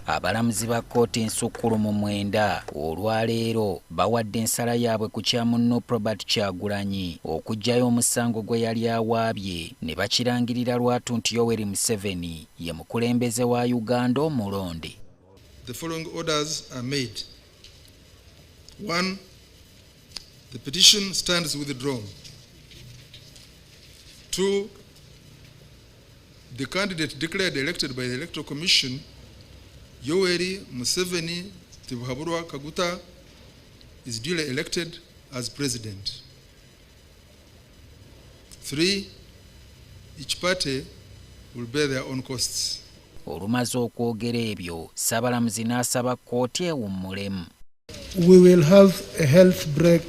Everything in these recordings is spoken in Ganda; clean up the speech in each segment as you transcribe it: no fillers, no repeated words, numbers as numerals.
Abalamuzi ba kkooti ensukkulumu 9 olwaleero bawadde ensala yaabwe ku kya munno Robert Kyagulanyi okuggyayo omusango gwe yali awaabye ne bakirangirira lwatu nti Yoweri Museveni ye mukulembeze wa Uganda omulonde. The following orders are made. 1. The petition stands withdrawn. 2. The candidate declared elected by the Electoral Commission, Yoweri Museveni Tibuhaburwa Kaguta, is duly elected as president. 3. Each party will bear their own costs. Olumaze okwogera ebyo, Ssaabalamuzi n'asaba kkooti ewummulemu. We will have a health break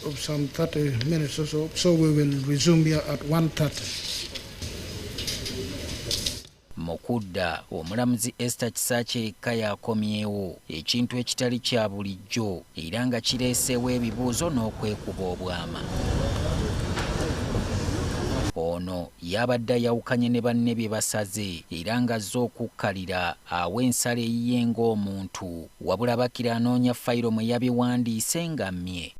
of some 30 minutes or so, so we will resume here at 1:30. Mu kudda, omulamuzi Esther Kisaakye yekka yakomyewo, ekintu ekitali kya bulijjo era nga kireeseewo ebibuuzo n'okwekuba obwama. Ono yabadde ayawukanye ne banne bye basaze era ng'azze okukkalira awa ensala eyiye ng'omuntu, wabula bakira anoonya fayiro mwe yabiwandiise nga mmye.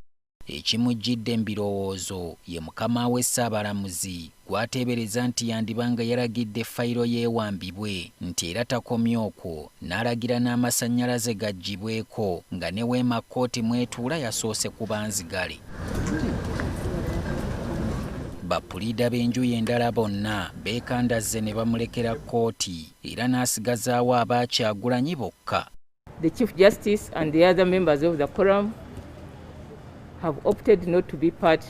Ekimujjidde mu birowoozo ye mukama we Ssaabalamuzi gw'ateebereza nti yandibanga yalagidde fayiro yeewambibwe, nti era takomye okwo n'alagira n'amasannyalaze gaggyibweko nga ne weema kkooti mw'etuula yasoose kuba nzigale. Bapuliida b'enjuyi endala bonna beekandazze ne bamulekera kkooti era n'asigazaawo aba Kyagulanyi bokka. The Chief Justice and the other members of the quorum have opted not to be part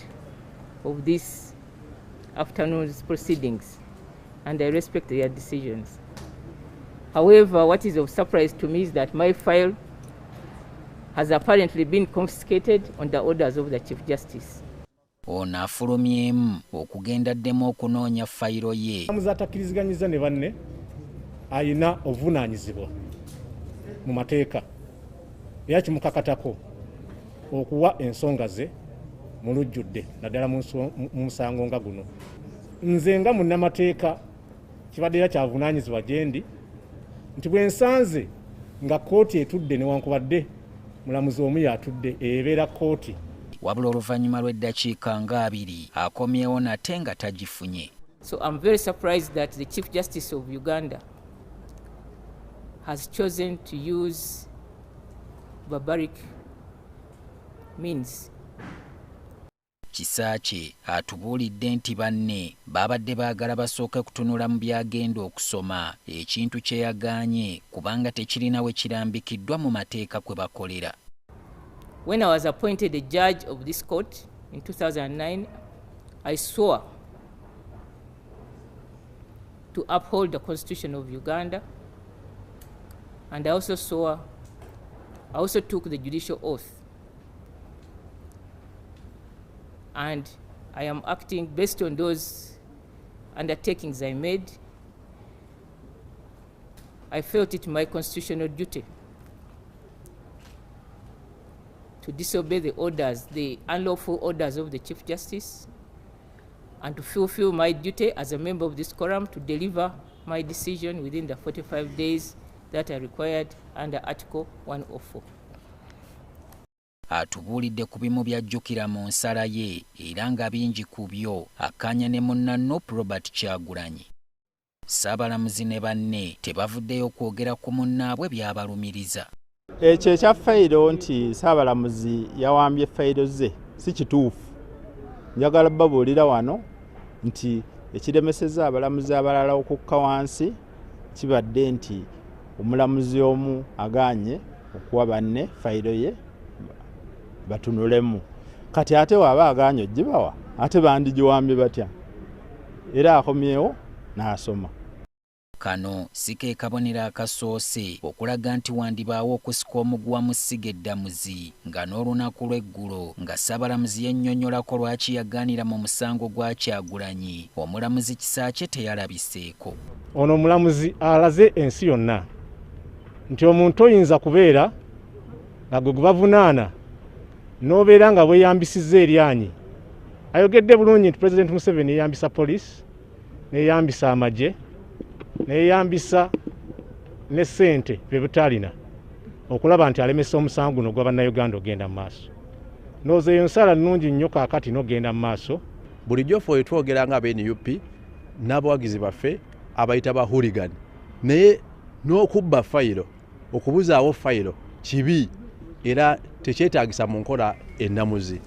of this afternoon's proceedings, and I respect their decisions. However, what is of surprise to me is that my file has apparently been confiscated on the orders of the Chief Justice. Ono afulumyemu okugenda ddemu okunoonya fayiro ye. Omulamuzi atakkiriziganyizza ne banne ayina obuvunaanyizibwa mu mateeka era kimukakatako okuwa ensonga ze mu lujjudde naddala mu musango nga guno. Nze nga munnamateeka kibadde era kyavunaanyizibwa gye ndi nti bwe nsanze nga kkooti etudde newankubadde mulamuzi omu y'atudde ebeera kkooti. Wabula oluvannyuma lw'eddakiika nga 2 akomyewo nate nga tagifunye. So I'm very surprised that the Chief Justice of Uganda has chosen to use barbaric means. Kisaakye atubuulidde nti banne babadde baagala basooke kutunula mu by'agenda okusoma, ekintu kye yagaanye kubanga tekirina we kirambikiddwa mu mateeka kwe bakolera. When I was appointed a judge of this court in 2009, I swore to uphold the Constitution of Uganda, and I also took the judicial oath. And I am acting based on those undertakings I made. I felt it my constitutional duty to disobey the orders, the unlawful orders of the Chief Justice, and to fulfill my duty as a member of this quorum to deliver my decision within the 45 days that are required under Article 104. Atubuulidde ku bimu by'ajjukira mu nsala ye era nga bingi ku byo akkaanya ne munna Robert Kyagulanyi. Ssaabalamuzi ne banne tebavuddeyo kwogera ku munnaabwe by'abalumiriza. Ekyo ekya fayiro nti Ssaabalamuzi yawambye fayiro ze si kituufu. Njagala babuulira wano nti ekiremesezza abalamuzi abalala okukka wansi kibadde nti omulamuzi omu agaanye okuwa banne fayiro ye batunulemu. Kati ate waaba agaanye ogibawa ate bandigiwambye batya? Era akomyewo n'asoma. Kano si ke kabonero akasoose okulaga nti wandibaawo okusika omuguwa mu ssiga eddamuzi nga n'olunaku lw'eggulo nga Ssaabalamuzi yennyonnyolako lwaki yagaanira mu musango gwa Kyagulanyi. Omulamuzi Kisaakye teyalabiseeko. Ono omulamuzi alaze ensi yonna nti omuntu oyinza kubeera nga gwe gubavunaana n'obeera nga bweyambisizza eryanyi. Ayogedde bulungi nti President Museveni yeeyambisa poliisi, neeyambisa amagye, neeyambisa ne ssente bye butaalina okulaba nti alemesa omusango guno gwa Bannayuganda ogenda mu maaso. Ndowooza eyo nsala nnungi nnyo kaakati n'ogenda mu maaso. Bulijjo ffe twogera nga aba NUP n'abawagizi baffe abayita ba hooligan, naye n'okubba fayiro, okubuzaawo fayiro kibi era tekyetaagisa mu nkola ennamuzi.